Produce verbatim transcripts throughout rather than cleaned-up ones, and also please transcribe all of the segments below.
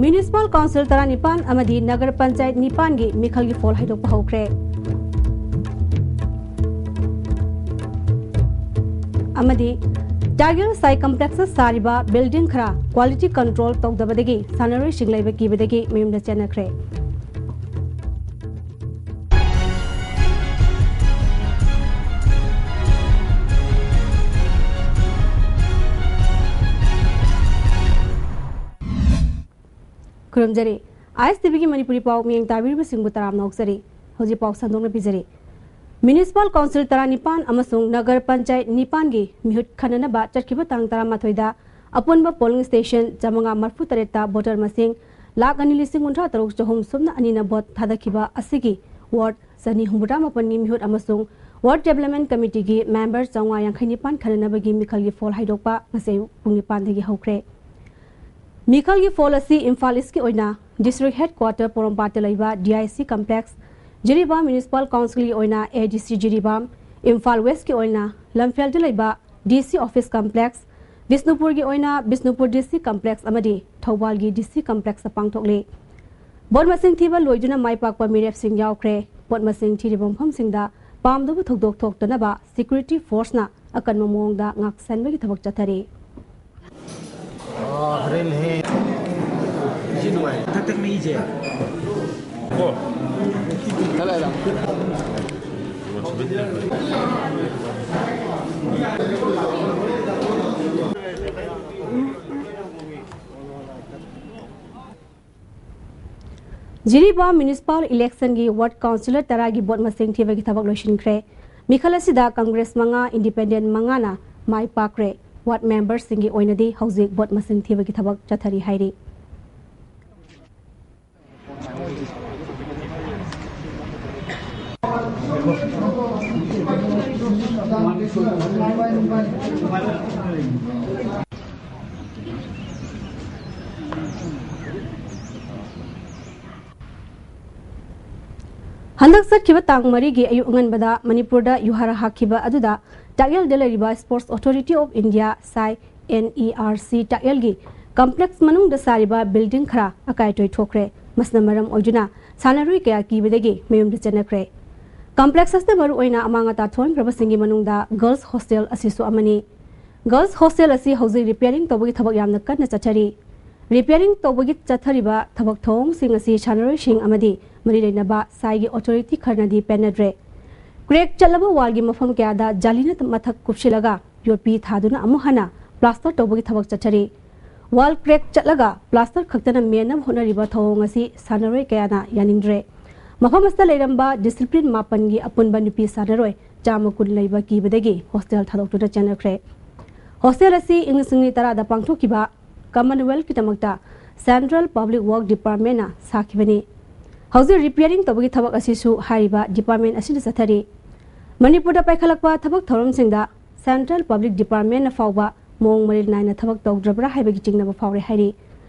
Municipal Council ꯇꯔꯥꯅꯤꯄꯥꯟ ꯑꯃꯗꯤ Nagar Panchayat ꯅꯤꯄꯥꯟꯒꯤ ꯃꯤꯈꯜꯒꯤ ꯐꯣꯜ ꯍꯥꯏꯗꯣꯛꯄ ꯍꯧꯈ꯭ꯔꯦ꯫ ꯑꯃꯗꯤ Tiger Sai Complex ꯇ ꯁꯥꯔꯤꯕ building ꯈꯔ quality control ꯇꯧꯗꯕꯗꯒꯤ ꯁꯥꯟꯅꯔꯣꯏꯁꯤꯡ ꯂꯩꯕ ꯀꯤꯕꯗꯒꯤ ꯃꯌꯨꯝꯗ ꯆꯦꯟꯅꯈ꯭ꯔꯦ꯫ ꯈꯨꯔꯨꯝꯖꯔꯤ꯫ ꯑꯥꯏ ꯑꯦꯁ ꯇꯤ ꯚꯤꯒꯤ ꯃꯅꯤꯄꯨꯔꯤ ꯄꯥꯎ ꯃꯤꯠꯌꯦꯡ ꯇꯥꯕꯤꯔꯤꯕꯁꯤꯡꯕꯨ ꯇꯔꯥꯝꯅ ꯑꯣꯛꯆꯔꯤ꯫ ꯍꯧꯖꯤꯛ ꯄꯥꯎ ꯁꯟꯗꯣꯛꯅ ꯄꯤꯖꯔꯤ꯫ Municipal Council ꯇꯔꯥꯅꯤꯄꯥꯟ ꯑꯃꯁꯨꯡ Nagar Panchayat ꯅꯤꯄꯥꯟꯒꯤ ꯃꯤꯍꯨꯠ ꯈꯟꯅꯅꯕ ꯆꯠꯈꯤꯕ ꯇꯥꯡ ꯇꯔꯥꯃꯥꯊꯣꯏꯗ ꯑꯄꯨꯟꯕ polling station ꯆꯥꯃꯉꯥ ꯃꯔꯤꯐꯨ ꯇꯔꯦꯠꯇ voter ꯃꯁꯤꯡ ꯂꯥꯈ ꯑꯅꯤ ꯂꯤꯁꯤꯡ ꯀꯨꯟꯊ꯭ꯔꯥ ꯇꯔꯨꯛ ꯆꯍꯨꯝ ꯁꯨꯞꯅ ꯑꯅꯤꯅ vote ꯊꯥꯗꯈꯤꯕ ꯑꯁꯤꯒꯤ ward ꯆꯅꯤ ꯍꯨꯝꯐꯨꯇꯔꯥ ꯃꯥꯄꯟꯒꯤ ꯃꯤꯍꯨꯠ ꯑꯃꯁꯨꯡ Ward Development Committeeꯒꯤ member ꯆꯥꯃꯉꯥ ꯌꯥꯡꯈꯩ ꯅꯤꯄꯥꯟ ꯈꯟꯅꯅꯕꯒꯤ ꯃꯤꯈꯜꯒꯤ ꯐꯣꯜ ꯍꯥꯏꯗꯣꯛꯄ ꯉꯁꯤ ꯑꯌꯨꯛ ꯄꯨꯡ ꯅꯤꯄꯥꯟꯗꯒꯤ ꯍꯧꯈ꯭ꯔꯦ꯫ ꯃꯤꯈꯜꯒꯤ ꯐꯣꯜ ꯑꯁꯤ ꯏꯝꯐꯥꯜ ꯏꯁꯀꯤ ꯑꯣꯏꯅ District Headquarter ꯄꯣꯔꯣꯝꯄꯥꯠꯇ ꯂꯩꯕ D I C Complex, Jiribam Municipal Councilꯒꯤ ꯑꯣꯏꯅ A D C Jiribam, Imphal ꯋꯦꯁꯀꯤ ꯑꯣꯏꯅ ꯂꯝꯐꯦꯜꯗ ꯂꯩꯕ D C Office Complex, ꯕꯤꯁꯅꯨꯄꯨꯔꯒꯤ ꯑꯣꯏꯅ ꯕꯤꯁꯅꯨꯄꯨꯔ D C Complex ꯑꯃꯗꯤ ꯊꯧꯕꯥꯜꯒꯤ D C Complexꯇ ꯄꯥꯡꯊꯣꯛꯂꯤ꯫ Vote ꯃꯁꯤꯡ ꯊꯤꯕ ꯂꯣꯏꯗꯨꯅ ꯃꯥꯏ ꯄꯥꯛꯄ ꯃꯤꯔꯦꯞꯁꯤꯡ ꯌꯥꯎꯈ꯭ꯔꯦ꯫ Vote ꯃꯁꯤꯡ ꯊꯤꯔꯤꯕ ꯃꯐꯝꯁꯤꯡꯗ ꯄꯥꯝꯗꯕ ꯊꯧꯗꯣꯛ ꯊꯣꯛꯇꯅꯕ security forceꯅ ꯑꯀꯟꯕ ꯃꯑꯣꯡꯗ ꯉꯥꯛꯁꯦꯟꯕꯒꯤ ꯊꯕꯛ ꯆꯠꯊꯔꯤ꯫ ꯊꯛ ꯊꯛ ꯃꯍꯤꯁꯦ꯫ ꯖꯤꯔꯤꯕꯥꯝ Municipal Electionꯒꯤ ward councillor ꯇꯔꯥꯒꯤ vote ꯃꯁꯤꯡ ꯊꯤꯕꯒꯤ ꯊꯕꯛ ꯂꯣꯏꯁꯤꯟꯈ꯭ꯔꯦ꯫ ꯃꯤꯈꯜ ꯑꯁꯤꯗ Congress ꯃꯉꯥ, Independent ꯃꯉꯥꯅ ꯃꯥꯏ ꯄꯥꯛꯈ꯭ꯔꯦ꯫ Ward memberꯁꯤꯡꯒꯤ ꯑꯣꯏꯅꯗꯤ ꯍꯧꯖꯤꯛ vote ꯃꯁꯤꯡ ꯊꯤꯕꯒꯤ ꯊꯕꯛ ꯆꯠꯊꯔꯤ ꯍꯥꯏꯔꯤ꯫ ꯍꯟꯗꯛ ꯆꯠꯈꯤꯕ ꯇꯥꯡ ꯃꯔꯤꯒꯤ ꯑꯌꯨꯛ ꯑꯉꯟꯕꯗ ꯃꯅꯤꯄꯨꯔꯗ ꯌꯨꯍꯥꯔ ꯍꯥꯈꯤꯕ ꯑꯗꯨꯗ ꯇꯥꯛꯌꯦꯜꯗ ꯂꯩꯔꯤꯕ Sports Authority of India, ꯁꯥꯏ, N E R C ꯇꯥꯛꯌꯦꯜꯒꯤ ꯀꯝꯄ꯭ꯂꯦꯛꯁ ꯃꯅꯨꯡꯗ ꯁꯥꯔꯤꯕ ꯕꯤꯜꯗꯤꯡ ꯈꯔ ꯑꯀꯥꯏ ꯑꯇꯣꯏ ꯊꯣꯛꯈ꯭ꯔꯦ꯫ ꯃꯁꯤꯅ ꯃꯔꯝ ꯑꯣꯏꯗꯨꯅ ꯁꯥꯟꯅꯔꯣꯏ ꯀꯌꯥ ꯀꯤꯕꯗꯒꯤ ꯃꯌꯨꯝꯗ ꯆꯦꯟꯅꯈ꯭ꯔꯦ꯫ ꯀꯝꯄ꯭ꯂꯦꯛꯁ ꯑꯁꯤꯗ ꯃꯔꯨꯑꯣꯏꯅ ꯑꯃꯥꯡ ꯑꯇꯥ ꯊꯣꯛꯍꯟꯈ꯭ꯔꯕꯁꯤꯡꯒꯤ ꯃꯅꯨꯡꯗ ꯒꯔꯜꯁ ꯍꯣꯁꯇꯦꯜ ꯑꯁꯤꯁꯨ ꯑꯃꯅꯤ꯫ ꯒꯔꯜꯁ ꯍꯣꯁꯇꯦꯜ ꯑꯁꯤ ꯍꯧꯖꯤꯛ ꯔꯤꯄꯤꯌꯥꯔꯤꯡ ꯇꯧꯕꯒꯤ ꯊꯕꯛ ꯌꯥꯝꯅ ꯀꯟꯅ ꯆꯠꯊꯔꯤ꯫ ꯔꯤꯄꯤꯌꯥꯔꯤꯡ ꯇꯧꯕꯒꯤ ꯆꯠꯊꯔꯤꯕ ꯊꯕꯛ ꯊꯧꯑꯣꯡꯁꯤꯡ ꯑꯁꯤ ꯁꯥꯟꯅꯔꯣꯏꯁꯤꯡ ꯑꯃꯗꯤ ꯃꯔꯤ ꯂꯩꯅꯕ ꯁꯥꯏꯒꯤ ꯑꯣꯊꯣꯔꯤꯇꯤ ꯈꯔꯅꯗꯤ ꯄꯦꯟꯅꯗ꯭ꯔꯦ꯫ ꯀ꯭ꯔꯦꯛ ꯆꯠꯂꯕ ꯋꯥꯜꯒꯤ ꯃꯐꯝ ꯀꯌꯥꯗ ꯖꯥꯂꯤꯅ ꯃꯊꯛ ꯀꯨꯞꯁꯤꯜꯂꯒ ꯌꯣꯠꯄꯤ ꯊꯥꯗꯨꯅ ꯑꯃꯨꯛ ꯍꯟꯅ ꯄ꯭ꯂꯥꯁꯇꯔ ꯇꯧꯕꯒꯤ ꯊꯕꯛ ꯆꯠꯊꯔꯤ꯫ ꯋꯥꯜ ꯀ꯭ꯔꯦꯛ ꯆꯠꯂꯒ ꯄ꯭ꯂꯥꯁꯇꯔ ꯈꯛꯇꯅ ꯃꯦꯟꯅꯕ ꯍꯣꯠꯅꯔꯤꯕ ꯊꯧꯑꯣꯡ ꯑꯁꯤ ꯁꯥꯟꯅꯔꯣꯏ ꯀꯌꯥꯅ ꯌꯥꯅꯤꯡꯗ꯭ꯔꯦ꯫ ꯃꯐꯝ ꯑꯁꯤꯗ ꯂꯩꯔꯝꯕ ꯗꯤꯁꯤꯄ꯭ꯂꯤꯟ ꯃꯥꯄꯟꯒꯤ ꯑꯄꯨꯟꯕ ꯅꯨꯄꯤ ꯁꯥꯟꯅꯔꯣꯏ ꯆꯥꯝꯃ ꯀꯨꯟ ꯂꯩꯕ ꯀꯤꯕꯗꯒꯤ ꯍꯣꯁꯇꯦꯜ ꯊꯥꯗꯣꯛꯇꯨꯅ ꯆꯦꯟꯅꯈ꯭ꯔꯦ꯫ ꯍꯣꯁꯇꯦꯜ ꯑꯁꯤ ꯏꯪ ꯂꯤꯁꯤꯡ ꯑꯅꯤ ꯇꯔꯥꯗ ꯄꯥꯡꯊꯣꯛꯈꯤꯕ ꯀꯃꯟꯋꯦꯜꯊꯀꯤꯗꯃꯛꯇ ꯁꯦꯟꯇ꯭ꯔꯦꯜ ꯄꯕ꯭ꯂꯤꯛ ꯋꯥꯔꯛ ꯗꯤꯄꯥꯔꯠꯃꯦꯟꯅ ꯁꯥꯈꯤꯕꯅꯤ꯫ ꯍꯧꯖꯤꯛ ꯔꯤꯄꯤꯌꯥꯔꯤꯡ ꯇꯧꯕꯒꯤ ꯊꯕꯛ ꯑꯁꯤꯁꯨ ꯍꯥꯏꯔꯤꯕ ꯗꯤꯄꯥꯔꯠꯃꯦꯟ ꯑꯁꯤꯅ ꯆꯠꯊꯔꯤ꯫ ꯃꯅꯤꯄꯨꯔꯗ ꯄꯥꯏꯈꯠꯂꯛꯄ ꯊꯕꯛ ꯊꯧꯔꯝꯁꯤꯡꯗ ꯁꯦꯟꯇ꯭ꯔꯦꯜ ꯄꯕ꯭ꯂꯤꯛ ꯗꯤꯄꯥꯔꯠꯃꯦꯟꯅ ꯐꯥꯎꯕ ꯃꯑꯣꯡ ꯃꯔꯤꯜ ꯅꯥꯏꯅ ꯊꯕꯛ ꯇꯧꯗ꯭ꯔꯕ꯭ꯔꯥ ꯍꯥꯏꯕꯒꯤ ꯆꯤꯡꯅꯕ ꯐꯥꯎꯔꯦ ꯍꯥꯏꯔꯤ꯫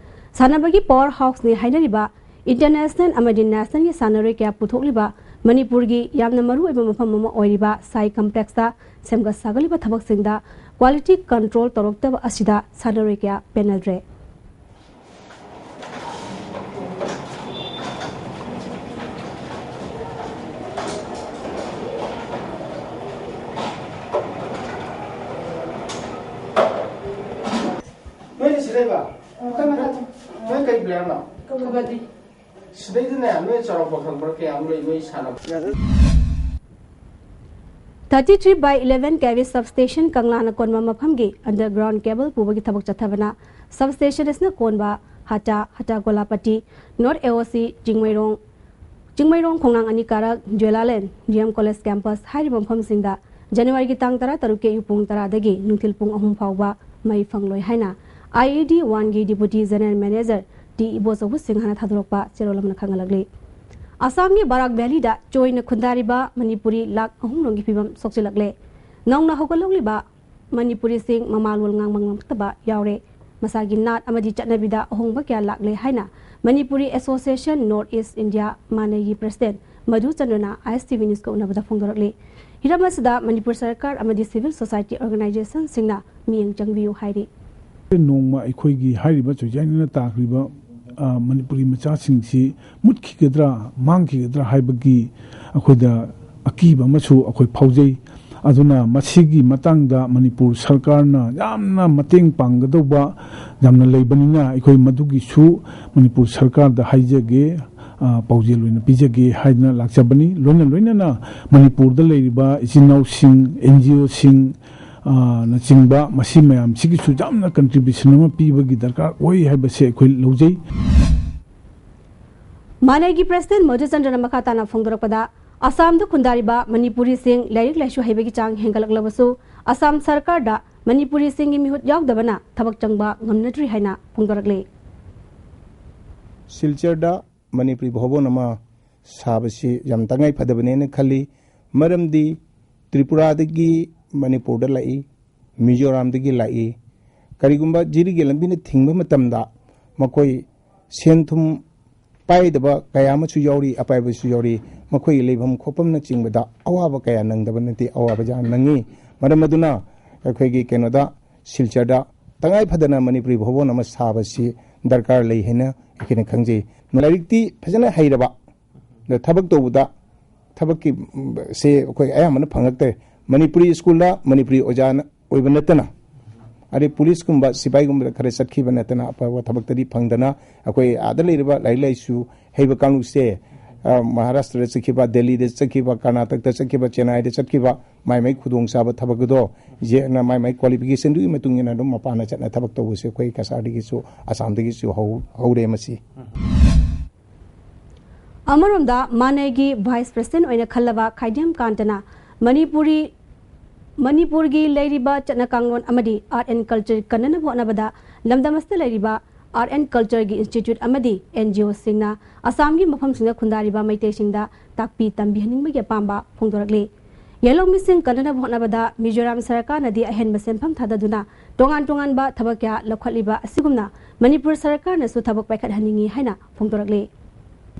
ꯁꯥꯟꯅꯕꯒꯤ ꯄꯥꯋꯔ ꯍꯥꯎꯁꯅꯤ ꯍꯥꯏꯅꯔꯤꯕ ꯏꯟꯇꯔꯅꯦꯁꯅꯦꯜ ꯑꯃꯗꯤ ꯅꯦꯁꯅꯦꯜꯒꯤ ꯁꯥꯟꯅꯔꯣꯏ ꯀꯌꯥ ꯄꯨꯊꯣꯛꯂꯤꯕ ꯃꯅꯤꯄꯨꯔꯒꯤ ꯌꯥꯝꯅ ꯃꯔꯨꯑꯣꯏꯕ ꯃꯐꯝ ꯑꯃ ꯑꯣꯏꯔꯤꯕ ꯁꯥꯏ ꯀꯝꯄ꯭ꯂꯦꯛꯁꯇ ꯁꯦꯝꯒꯠ ꯁꯥꯒꯠꯂꯤꯕ ꯊꯕꯛꯁꯤꯡꯗ ꯀ꯭ꯋꯥꯂꯤꯇꯤ ꯀꯟꯇ꯭ꯔꯣꯜ ꯇꯧꯔꯛꯇꯕ ꯑꯁꯤꯗ ꯁꯥꯟꯅꯔꯣꯏ ꯀꯌꯥ ꯄꯦꯟꯅꯗ꯭ꯔꯦ꯫ ꯅꯣꯏꯅ ꯁꯤꯗꯩꯕ? ꯅꯣꯏ ꯀꯩ ꯄ꯭ꯂꯦꯌꯔꯅꯣ? ꯀꯕꯗꯤ꯫ ꯁꯤꯗꯩꯗꯅꯦ, ꯅꯣꯏ ꯆꯥꯎꯔꯥꯛꯄ ꯈꯪꯕ꯭ꯔꯥ? ꯀꯌꯥꯃꯨꯛ ꯂꯩ ꯅꯣꯏ ꯁꯥꯟꯅꯕ? Thirty three by eleven K V substation ꯀꯪꯂꯥꯅ ꯀꯣꯟꯕ ꯃꯐꯝꯒꯤ underground cable ꯄꯨꯕꯒꯤ ꯊꯕꯛ ꯆꯠꯊꯕꯅ substation ꯑꯁꯤꯅ ꯀꯣꯟꯕ ꯍꯇꯥ, ꯍꯇꯥ ꯒꯣꯂꯥꯄꯇꯤ, North A O C Chingmeirong, Chingmeirong ꯈꯣꯡꯅꯥꯡ ꯑꯅꯤ ꯀꯥꯔꯛ, ꯖ꯭ꯋꯦꯂꯥꯂꯦꯟ, D M College campus ꯍꯥꯏꯔꯤꯕ ꯃꯐꯝꯁꯤꯡꯗ ꯖꯅꯋꯥꯔꯤꯒꯤ ꯇꯥꯡ ꯇꯔꯥ ꯇꯔꯨꯛꯀꯤ ꯑꯌꯨꯛ ꯄꯨꯡ ꯇꯔꯥꯗꯒꯤ ꯅꯨꯡꯊꯤꯜ ꯄꯨꯡ ꯑꯍꯨꯝ ꯐꯥꯎꯕ ꯃꯩ ꯐꯪꯂꯣꯏ ꯍꯥꯏꯅ I E D one ꯒꯤ Deputy General Manager T Ibochouba ꯁꯤꯡꯍꯅ ꯊꯥꯗꯣꯔꯛꯄ ꯆꯦꯔꯣꯜ ꯑꯃꯅ ꯈꯪꯍꯜꯂꯛꯂꯤ꯫ ꯑꯁꯥꯝꯒꯤ ꯕꯔꯥꯛ ꯚꯦꯂꯤꯗ ꯆꯣꯏꯅ ꯈꯨꯟꯗꯥꯔꯤꯕ ꯃꯅꯤꯄꯨꯔꯤ ꯂꯥꯈ ꯑꯍꯨꯝ ꯔꯣꯝꯒꯤ ꯐꯤꯕꯝ ꯁꯣꯛꯆꯤꯜꯂꯛꯂꯦ꯫ ꯅꯧꯅ ꯍꯧꯒꯠꯂꯛꯂꯤꯕ ꯃꯅꯤꯄꯨꯔꯤꯁꯤꯡ ꯃꯃꯥꯂꯣꯟ ꯉꯥꯡꯕ ꯉꯝꯂꯛꯇꯕ ꯌꯥꯎꯔꯦ꯫ ꯃꯁꯥꯒꯤ ꯅꯥꯠ ꯑꯃꯗꯤ ꯆꯠꯅꯕꯤꯗ ꯑꯍꯣꯡꯕ ꯀꯌꯥ ꯂꯥꯛꯂꯦ ꯍꯥꯏꯅ Manipuri Association North East India, ꯃꯥꯅꯩꯒꯤ President Madhu ꯆꯟꯗ꯭ꯔꯅ I S T V News ꯀ ꯎꯅꯕꯗ ꯐꯣꯡꯗꯣꯔꯛꯂꯤ꯫ ꯍꯤꯔꯝ ꯑꯁꯤꯗ ꯃꯅꯤꯄꯨꯔ ꯁꯔꯀꯥꯔ ꯑꯃꯗꯤ civil society organization ꯁꯤꯡꯅ ꯃꯤꯠꯌꯦꯡ ꯆꯪꯕꯤꯌꯨ ꯍꯥꯏꯔꯤ꯫ ꯅꯣꯡꯃ ꯑꯩꯈꯣꯏꯒꯤ ꯍꯥꯏꯔꯤꯕ ꯆꯨꯖꯥꯛꯅꯤꯅ ꯇꯥꯈ꯭ꯔꯤꯕ, ꯑ, ꯃꯅꯤꯄꯨꯔꯤ ꯃꯆꯥꯁꯤꯡꯁꯤ ꯃꯨꯠꯈꯤꯒꯗ꯭ꯔꯥ, ꯃꯥꯡꯈꯤꯒꯗ꯭ꯔꯥ ꯍꯥꯏꯕꯒꯤ ꯑꯩꯈꯣꯏꯗ ꯑꯀꯤꯕ ꯑꯃꯁꯨ ꯑꯩꯈꯣꯏ ꯐꯥꯎꯖꯩ꯫ ꯑꯗꯨꯅ ꯃꯁꯤꯒꯤ ꯃꯇꯥꯡꯗ ꯃꯅꯤꯄꯨꯔ ꯁꯔꯀꯥꯔꯅ ꯌꯥꯝꯅ ꯃꯇꯦꯡ ꯄꯥꯡꯒꯗꯧꯕ ꯌꯥꯝꯅ ꯂꯩꯕꯅꯤꯅ, ꯑꯩꯈꯣꯏ ꯃꯗꯨꯒꯤꯁꯨ ꯃꯅꯤꯄꯨꯔ ꯁꯔꯀꯥꯔꯗ ꯍꯥꯏꯖꯒꯦ, ꯑ, ꯄꯥꯎꯖꯦꯜ ꯑꯣꯏꯅ ꯄꯤꯖꯒꯦ ꯍꯥꯏꯗꯅ ꯂꯥꯛꯆꯕꯅꯤ꯫ ꯂꯣꯏꯅ ꯂꯣꯏꯅꯅ ꯃꯅꯤꯄꯨꯔꯗ ꯂꯩꯔꯤꯕ ꯏꯆꯤꯟ ꯏꯅꯥꯎꯁꯤꯡ, ꯑꯦꯟ ꯖꯤ ꯑꯣꯁꯤꯡ, ꯑ, ꯅꯆꯤꯡꯕ ꯃꯁꯤ ꯃꯌꯥꯝꯁꯤꯒꯤꯁꯨ ꯌꯥꯝꯅ contribution ꯑꯃ ꯄꯤꯕꯒꯤ ꯗꯔꯀꯥꯔ ꯑꯣꯏ ꯍꯥꯏꯕꯁꯦ ꯑꯩꯈꯣꯏ ꯂꯧꯖꯩ꯫ ꯃꯥꯅꯩꯒꯤ ꯄ꯭ꯔꯦꯁꯤꯗꯦꯟ ꯃꯙꯨꯆꯟꯗ꯭ꯔꯅ ꯃꯈꯥ ꯇꯥꯅ ꯐꯣꯡꯗꯣꯔꯛꯄꯗ, ꯑꯁꯥꯝꯗ ꯈꯨꯟꯗꯥꯔꯤꯕ ꯃꯅꯤꯄꯨꯔꯤꯁꯤꯡ ꯂꯥꯏꯔꯤꯛ ꯂꯥꯏꯁꯨ ꯍꯩꯕꯒꯤ ꯆꯥꯡ ꯍꯦꯟꯒꯠꯂꯛꯂꯕꯁꯨ, ꯑꯁꯥꯝ ꯁꯔꯀꯥꯔꯗ ꯃꯅꯤꯄꯨꯔꯤꯁꯤꯡꯒꯤ ꯃꯤꯍꯨꯠ ꯌꯥꯎꯗꯕꯅ ꯊꯕꯛ ꯆꯪꯕ ꯉꯝꯅꯗ꯭ꯔꯤ ꯍꯥꯏꯅ ꯐꯣꯡꯗꯣꯔꯛꯂꯤ꯫ ꯁꯤꯜꯆꯔꯗ ꯃꯅꯤꯄꯨꯔꯤ ꯚꯕꯟ ꯑꯃ ꯁꯥꯕꯁꯤ ꯌꯥꯝ ꯇꯉꯥꯏ ꯐꯗꯕꯅꯦꯅ ꯈꯜꯂꯤ꯫ ꯃꯔꯝꯗꯤ ꯇ꯭ꯔꯤꯄꯨꯔꯥꯗꯒꯤ ꯃꯅꯤꯄꯨꯔꯗ ꯂꯥꯛꯏ, ꯃꯤꯖꯣꯔꯥꯝꯗꯒꯤ ꯂꯥꯛꯏ꯫ ꯀꯔꯤꯒꯨꯝꯕ ꯖꯤꯔꯤꯒꯤ ꯂꯝꯕꯤꯅ ꯊꯤꯡꯕ ꯃꯇꯝꯗ ꯃꯈꯣꯏ ꯁꯦꯟ ꯊꯨꯝ ꯄꯥꯏꯗꯕ ꯀꯌꯥ ꯑꯃꯁꯨ ꯌꯥꯎꯔꯤ, ꯑꯄꯥꯏꯕꯁꯨ ꯌꯥꯎꯔꯤ꯫ ꯃꯈꯣꯏꯒꯤ ꯂꯩꯐꯝ ꯈꯣꯠꯐꯝꯅꯆꯤꯡꯕꯗ ꯑꯋꯥꯕ ꯀꯌꯥ ꯅꯪꯗꯕ ꯅꯠꯇꯦ, ꯑꯋꯥꯕ ꯌꯥꯝ ꯅꯪꯉꯤ꯫ ꯃꯔꯝ ꯑꯗꯨꯅ ꯑꯩꯈꯣꯏꯒꯤ ꯀꯩꯅꯣꯗ, ꯁꯤꯜꯆꯔꯗ ꯇꯉꯥꯏ ꯐꯗꯅ ꯃꯅꯤꯄꯨꯔꯤ ꯚꯕꯟ ꯑꯃ ꯁꯥꯕꯁꯤ ꯗꯔꯀꯥꯔ ꯂꯩ ꯍꯥꯏꯅ ꯑꯩꯈꯣꯏꯅ ꯈꯪꯖꯩ꯫ ꯂꯥꯏꯔꯤꯛꯇꯤ ꯐꯖꯅ ꯍꯩꯔꯕ, ꯑꯗ ꯊꯕꯛ ꯇꯧꯕꯗ, ꯊꯕꯛꯀꯤ, ꯎꯝ, ꯁꯦ ꯑꯩꯈꯣꯏ ꯑꯌꯥꯝꯕꯅ ꯐꯪꯉꯛꯇ꯭ꯔꯦ꯫ ꯃꯅꯤꯄꯨꯔꯤ ꯁ꯭ꯀꯨꯜꯗ ꯃꯅꯤꯄꯨꯔꯤ ꯑꯣꯖꯥꯅ ꯑꯣꯏꯕ ꯅꯠꯇꯅ, ꯑꯗꯩ ꯄꯨꯂꯤꯁꯀꯨꯝꯕ, ꯁꯤꯐꯥꯏꯒꯨꯝꯕꯗ ꯈꯔ ꯆꯠꯈꯤꯕ ꯅꯠꯇꯅ ꯑꯐꯕ ꯊꯕꯛꯇꯗꯤ ꯐꯪꯗꯅ, ꯑꯩꯈꯣꯏ ꯑꯥꯗ ꯂꯩꯔꯤꯕ ꯂꯥꯏꯔꯤꯛ ꯂꯥꯏꯁꯨ ꯍꯩꯕ ꯀꯥꯡꯂꯨꯞꯁꯦ, ꯑ, ꯃꯍꯥꯔꯥꯁꯇ꯭ꯔꯗ ꯆꯠꯈꯤꯕ, ꯗꯦꯜꯂꯤꯗ ꯆꯠꯈꯤꯕ, ꯀꯔꯅꯥꯇꯀꯗ ꯆꯠꯈꯤꯕ, ꯆꯦꯟꯅꯥꯏꯗ ꯆꯠꯈꯤꯕ, ꯃꯥꯏ ꯃꯥꯏ ꯈꯨꯗꯣꯡꯆꯥꯕ ꯊꯕꯛ ꯑꯗꯣ, ꯌꯦ-, ꯃꯥꯏ ꯃꯥꯏ qualificationꯗꯨꯒꯤ ꯃꯇꯨꯡ ꯏꯟꯅ ꯑꯗꯨꯝ ꯃꯄꯥꯟꯗ ꯆꯠꯅ ꯊꯕꯛ ꯇꯧꯕꯁꯦ ꯑꯩꯈꯣꯏ ꯀꯁꯥꯔꯗꯒꯤꯁꯨ, ꯑꯁꯥꯝꯗꯒꯤꯁꯨ ꯍꯧ-, ꯍꯧꯔꯦ ꯃꯁꯤ꯫ ꯑꯃꯔꯣꯝꯗ, ꯃꯥꯅꯩꯒꯤ ꯚꯥꯏꯁ ꯄ꯭ꯔꯦꯁꯤꯗꯦꯟ ꯑꯣꯏꯅ ꯈꯜꯂꯕ ꯈꯥꯏꯗꯦꯝ ꯀꯥꯟꯇꯅ ꯃꯅꯤꯄꯨꯔꯤ, ꯃꯅꯤꯄꯨꯔꯒꯤ ꯂꯩꯔꯤꯕ ꯆꯠꯅ ꯀꯥꯡꯂꯣꯟ ꯑꯃꯗꯤ ꯑꯥꯔꯠ ꯑꯦꯟ ꯀꯜꯆꯔ ꯀꯟꯅꯅꯕ ꯍꯣꯠꯅꯕꯗ ꯂꯝꯗꯝ ꯑꯁꯤꯗ ꯂꯩꯔꯤꯕ ꯑꯥꯔꯠ ꯑꯦꯟ ꯀꯜꯆꯔꯒꯤ ꯏꯟꯁꯇꯤꯇ꯭ꯌꯨꯠ ꯑꯃꯗꯤ ꯑꯦꯟ ꯖꯤ ꯑꯣꯁꯤꯡꯅ ꯑꯁꯥꯝꯒꯤ ꯃꯐꯝꯁꯤꯡꯗ ꯈꯨꯟꯗꯥꯔꯤꯕ ꯃꯩꯇꯩꯁꯤꯡꯗ ꯇꯥꯛꯄꯤ ꯇꯝꯕꯤꯍꯟꯅꯤꯡꯕꯒꯤ ꯑꯄꯥꯝꯕ ꯐꯣꯡꯗꯣꯔꯛꯂꯤ꯫ ꯌꯦꯜꯍꯧꯃꯤꯁꯤꯡ ꯀꯟꯅꯅꯕ ꯍꯣꯠꯅꯕꯗ ꯃꯤꯖꯣꯔꯥꯝ ꯁꯔꯀꯥꯔꯅꯗꯤ ꯑꯍꯦꯟꯕ ꯁꯦꯟꯐꯝ ꯊꯥꯗꯗꯨꯅ ꯇꯣꯉꯥꯟ ꯇꯣꯉꯥꯟꯕ ꯊꯕꯛ ꯀꯌꯥ ꯂꯧꯈꯠꯂꯤꯕ ꯑꯁꯤꯒꯨꯝꯅ ꯃꯅꯤꯄꯨꯔ ꯁꯔꯀꯥꯔꯅꯁꯨ ꯊꯕꯛ ꯄꯥꯏꯈꯠꯍꯟꯅꯤꯡꯏ ꯍꯥꯏꯅ ꯐꯣꯡꯗꯣꯔꯛꯂꯤ꯫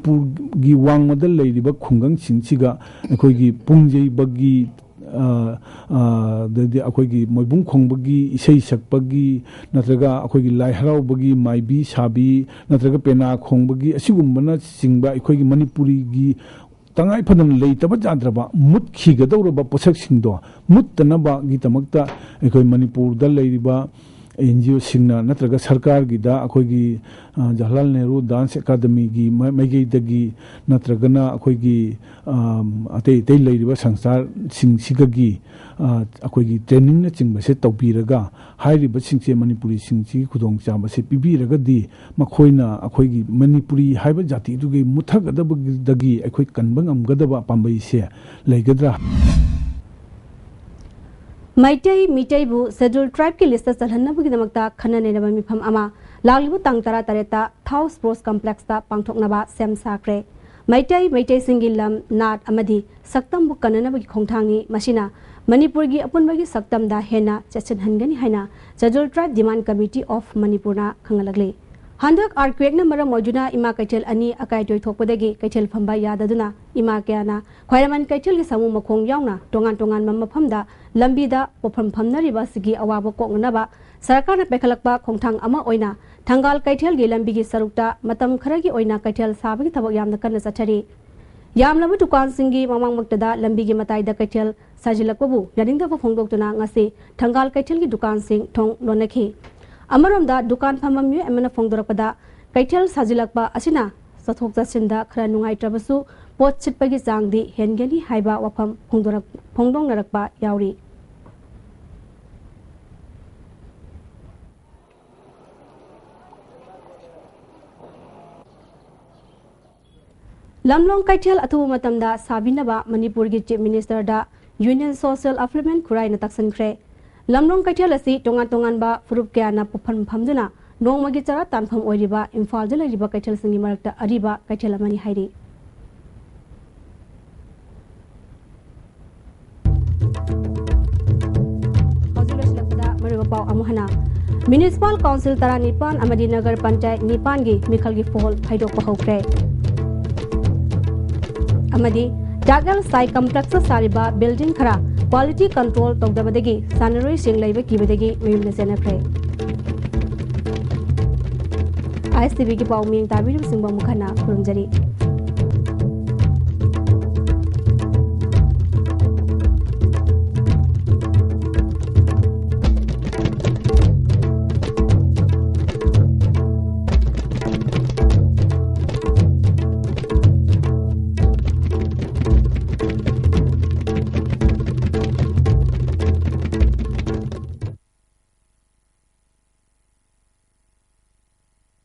ꯃꯅꯤꯄꯨꯔꯒꯤ ꯋꯥꯡꯃꯗ ꯂꯩꯔꯤꯕ ꯈꯨꯡꯒꯪꯁꯤꯡꯁꯤꯒ ꯑꯩꯈꯣꯏꯒꯤ ꯄꯨꯡ ꯌꯩꯕꯒꯤ ꯑ, ꯑ, ꯑꯗꯩꯗꯤ ꯑꯩꯈꯣꯏꯒꯤ ꯃꯣꯏꯕꯨꯡ ꯈꯣꯡꯕꯒꯤ, ꯏꯁꯩ ꯁꯛꯄꯒꯤ, ꯅꯠꯇ꯭ꯔꯒ ꯑꯩꯈꯣꯏꯒꯤ ꯂꯥꯏ ꯍꯔꯥꯎꯕꯒꯤ ꯃꯥꯏꯕꯤ ꯁꯥꯕꯤ, ꯅꯠꯇ꯭ꯔꯒ ꯄꯦꯅꯥ ꯈꯣꯡꯕꯒꯤ, ꯑꯁꯤꯒꯨꯝꯕꯅꯆꯤꯡꯕ ꯑꯩꯈꯣꯏꯒꯤ ꯃꯅꯤꯄꯨꯔꯤꯒꯤ ꯇꯉꯥꯏ ꯐꯗꯅ ꯂꯩꯇꯕ ꯌꯥꯗ꯭ꯔꯕ, ꯃꯨꯠꯈꯤꯒꯗꯧꯔꯕ ꯄꯣꯠꯁꯛꯁꯤꯡꯗꯣ ꯃꯨꯠꯇꯅꯕꯒꯤꯗꯃꯛꯇ ꯑꯩꯈꯣꯏ ꯃꯅꯤꯄꯨꯔꯗ ꯂꯩꯔꯤꯕ ꯑꯦꯟ ꯖꯤ ꯑꯣꯁꯤꯡꯅ ꯅꯠꯇ꯭ꯔꯒ ꯁꯔꯀꯥꯔꯒꯤꯗ ꯑꯩꯈꯣꯏꯒꯤ, ꯑ, ꯖꯋꯥꯍꯔꯂꯥꯜ ꯅꯦꯍꯔꯨ ꯗꯥꯟꯁ ꯑꯦꯀꯥꯗꯃꯤꯒꯤ ꯃ-, ꯃꯥꯏꯀꯩꯗꯒꯤ ꯅꯠꯇ꯭ꯔꯒꯅ ꯑꯩꯈꯣꯏꯒꯤ, ꯑꯝ, ꯑꯇꯩ ꯑꯇꯩ ꯂꯩꯔꯤꯕ ꯁꯪꯁꯊꯥꯁꯤꯡꯁꯤꯒꯒꯤ, ꯑ, ꯑꯩꯈꯣꯏꯒꯤ ꯇ꯭ꯔꯦꯅꯤꯡꯅꯆꯤꯡꯕꯁꯦ ꯇꯧꯕꯤꯔꯒ ꯍꯥꯏꯔꯤꯕꯁꯤꯡꯁꯦ ꯃꯅꯤꯄꯨꯔꯤꯁꯤꯡꯁꯤꯒꯤ ꯈꯨꯗꯣꯡꯆꯥꯕꯁꯦ ꯄꯤꯕꯤꯔꯒꯗꯤ ꯃꯈꯣꯏꯅ ꯑꯩꯈꯣꯏꯒꯤ ꯃꯅꯤꯄꯨꯔꯤ ꯍꯥꯏꯕ ꯖꯥꯇꯤꯗꯨꯒꯤ ꯃꯨꯠꯊꯒꯗꯕꯗꯒꯤ ꯑꯩꯈꯣꯏ ꯀꯟꯕ ꯉꯝꯒꯗꯕ ꯄꯥꯝꯕꯩꯁꯦ ꯂꯩꯒꯗ꯭ꯔꯥ? ꯃꯩꯇꯩ ꯃꯤꯇꯩꯕꯨ ꯁꯦꯗ꯭ꯌꯨꯜ ꯇ꯭ꯔꯥꯏꯕꯀꯤ ꯂꯤꯁꯇ ꯆꯜꯍꯟꯅꯕꯒꯤꯗꯃꯛꯇ ꯈꯟꯅ ꯅꯩꯅꯕ ꯃꯤꯐꯝ ꯑꯃ ꯂꯥꯛꯂꯤꯕ ꯇꯥꯡ ꯇꯔꯥ ꯇꯔꯦꯠꯇ ꯊꯥꯎ ꯁ꯭ꯄꯣꯔꯠꯁ ꯀꯝꯄ꯭ꯂꯦꯛꯁꯇ ꯄꯥꯡꯊꯣꯛꯅꯕ ꯁꯦꯝ ꯁꯥꯈ꯭ꯔꯦ꯫ ꯃꯩꯇꯩ, ꯃꯩꯇꯩꯁꯤꯡꯒꯤ ꯂꯝ, ꯅꯥꯠ ꯑꯃꯗꯤ ꯁꯛꯇꯝꯕꯨ ꯀꯟꯅꯅꯕꯒꯤ ꯈꯣꯡꯊꯥꯡꯅꯤ꯫ ꯃꯁꯤꯅ ꯃꯅꯤꯄꯨꯔꯒꯤ ꯑꯄꯨꯟꯕꯒꯤ ꯁꯛꯇꯝꯗ ꯍꯦꯟꯅ ꯆꯦꯠꯁꯤꯟꯍꯟꯒꯅꯤ ꯍꯥꯏꯅ schedule tribe demand committee of ꯃꯅꯤꯄꯨꯔꯅ ꯈꯪꯍꯜꯂꯛꯂꯤ꯫ ꯍꯟꯗꯛ ꯑꯥꯔꯀ꯭ꯋꯦꯛꯅ ꯃꯔꯝ ꯑꯣꯏꯗꯨꯅ ꯏꯃꯥ ꯀꯩꯊꯦꯜ ꯑꯅꯤ ꯑꯀꯥꯏ ꯇꯣꯏꯊꯣꯛꯄꯗꯒꯤ ꯀꯩꯊꯦꯜ ꯐꯝꯕ ꯌꯥꯗꯗꯨꯅ ꯏꯃꯥ ꯀꯌꯥꯅ ꯈ꯭ꯋꯥꯏꯔꯝꯕꯟ ꯀꯩꯊꯦꯜꯒꯤ ꯁꯥꯃꯨ ꯃꯈꯣꯡ ꯌꯥꯎꯅ ꯇꯣꯉꯥꯟ ꯇꯣꯉꯥꯟꯕ ꯃꯐꯝꯗ ꯂꯝꯕꯤꯗ ꯄꯣꯠꯐꯝ ꯐꯝꯅꯔꯤꯕ ꯑꯁꯤꯒꯤ ꯑꯋꯥꯕ ꯀꯣꯛꯅꯅꯕ ꯁꯔꯀꯥꯔꯅ ꯄꯥꯏꯈꯠꯂꯛꯄ ꯈꯣꯡꯊꯥꯡ ꯑꯃ ꯑꯣꯏꯅ ꯊꯪꯒꯥꯜ ꯀꯩꯊꯦꯜꯒꯤ ꯂꯝꯕꯤꯒꯤ ꯁꯔꯨꯛꯇ ꯃꯇꯝ ꯈꯔꯒꯤ ꯑꯣꯏꯅ ꯀꯩꯊꯦꯜ ꯁꯥꯕꯒꯤ ꯊꯕꯛ ꯌꯥꯝꯅ ꯀꯟꯅ ꯆꯠꯊꯔꯤ꯫ ꯌꯥꯝꯂꯕ ꯗꯨꯀꯥꯟꯁꯤꯡꯒꯤ ꯃꯃꯥꯡꯃꯛꯇꯗ ꯂꯝꯕꯤꯒꯤ ꯃꯇꯥꯏꯗ ꯀꯩꯊꯦꯜ ꯁꯥꯖꯤꯜꯂꯛꯄꯕꯨ ꯌꯥꯅꯤꯡꯗꯕ ꯐꯣꯡꯗꯣꯛꯇꯨꯅ ꯉꯁꯤ ꯊꯪꯒꯥꯜ ꯀꯩꯊꯦꯜꯒꯤ ꯗꯨꯀꯥꯟꯁꯤꯡ ꯊꯣꯡ ꯂꯣꯟꯅꯈꯤ꯫ ꯑꯃꯔꯣꯝꯗ ꯗꯨꯀꯥꯟ ꯐꯝꯕ ꯃꯤꯑꯣꯏ ꯑꯃꯅ ꯐꯣꯡꯗꯣꯔꯛꯄꯗ ꯀꯩꯊꯦꯜ ꯁꯥꯖꯤꯜꯂꯛꯄ ꯑꯁꯤꯅ ꯆꯠꯊꯣꯛ ꯆꯠꯁꯤꯟꯗ ꯈꯔ ꯅꯨꯡꯉꯥꯏꯇ꯭ꯔꯕꯁꯨ ꯄꯣꯠ ꯁꯤꯠꯄꯒꯤ ꯆꯥꯡꯗꯤ ꯍꯦꯟꯒꯅꯤ ꯍꯥꯏꯕ ꯋꯥꯐꯝ ꯐꯣꯡꯗꯣꯔꯛ-, ꯐꯣꯡꯗꯣꯛꯅꯔꯛꯄ ꯌꯥꯎꯔꯤ꯫ ꯂꯝꯂꯣꯡ ꯀꯩꯊꯦꯜ ꯑꯊꯨꯕ ꯃꯇꯝꯗ ꯁꯥꯕꯤꯅꯕ ꯃꯅꯤꯄꯨꯔꯒꯤ ꯆꯤꯐ ꯃꯤꯅꯤꯁꯇꯔꯗ ꯌꯨꯅꯤꯌꯟ ꯁꯣꯁꯤꯌꯦꯜ ꯑꯐꯦꯌꯔꯃꯦꯟ ꯈꯨꯔꯥꯏꯅ ꯇꯛꯁꯟꯈ꯭ꯔꯦ꯫ ꯂꯝꯂꯣꯡ ꯀꯩꯊꯦꯜ ꯑꯁꯤ ꯇꯣꯉꯥꯟ ꯇꯣꯉꯥꯟꯕ ꯐꯨꯔꯨꯞ ꯀꯌꯥꯅ ꯄꯣꯠꯐꯝ ꯐꯝꯗꯨꯅ ꯅꯣꯡꯃꯒꯤ ꯆꯔꯥ ꯇꯥꯟꯐꯝ ꯑꯣꯏꯔꯤꯕ ꯏꯝꯐꯥꯜꯗ ꯂꯩꯔꯤꯕ ꯀꯩꯊꯦꯜꯁꯤꯡꯒꯤ ꯃꯔꯛꯇ ꯑꯔꯤꯕ ꯀꯩꯊꯦꯜ ꯑꯃꯅꯤ ꯍꯥꯏꯔꯤ꯫ ꯍꯧꯖꯤꯛ ꯂꯣꯏꯁꯤꯜꯂꯛꯄꯗ ꯃꯔꯨꯑꯣꯏꯕ ꯄꯥꯎ ꯑꯃꯨꯛ ꯍꯟꯅ꯫ ꯃ꯭ꯌꯨꯅꯤꯁꯤꯄꯥꯜ ꯀꯥꯎꯟꯁꯤꯜ ꯇꯔꯥꯅꯤꯄꯥꯟ ꯑꯃꯗꯤ ꯅꯒꯔ ꯄꯟꯆꯥꯌꯠ ꯅꯤꯄꯥꯟꯒꯤ ꯃꯤꯈꯜꯒꯤ ꯐꯣꯜ ꯍꯥꯏꯗꯣꯛꯄ ꯍꯧꯈ꯭ꯔꯦ꯫ ꯑꯃꯗꯤ ꯇꯥꯛ ꯑꯦꯜ ꯁꯥꯏ ꯀꯝꯄ꯭ꯂꯦꯛꯁꯇ ꯁꯥꯔꯤꯕ ꯕꯤꯜꯗꯤꯡ ꯈꯔ Quality control ꯇꯧꯗꯕꯗꯒꯤ ꯁꯥꯟꯅꯔꯣꯏꯁꯤꯡ ꯂꯩꯕ ꯀꯤꯕꯗꯒꯤ ꯃꯌꯨꯝꯗ ꯆꯦꯟꯅꯈ꯭ꯔꯦ꯫ ꯑꯥꯏ ꯑꯦꯁ ꯇꯤ ꯚꯤꯒꯤ ꯄꯥꯎ ꯃꯤꯠꯌꯦꯡ ꯇꯥꯕꯤꯔꯤꯕꯁꯤꯡꯕꯨ ꯑꯃꯨꯛ ꯍꯟꯅ ꯈꯨꯔꯨꯝꯖꯔꯤ꯫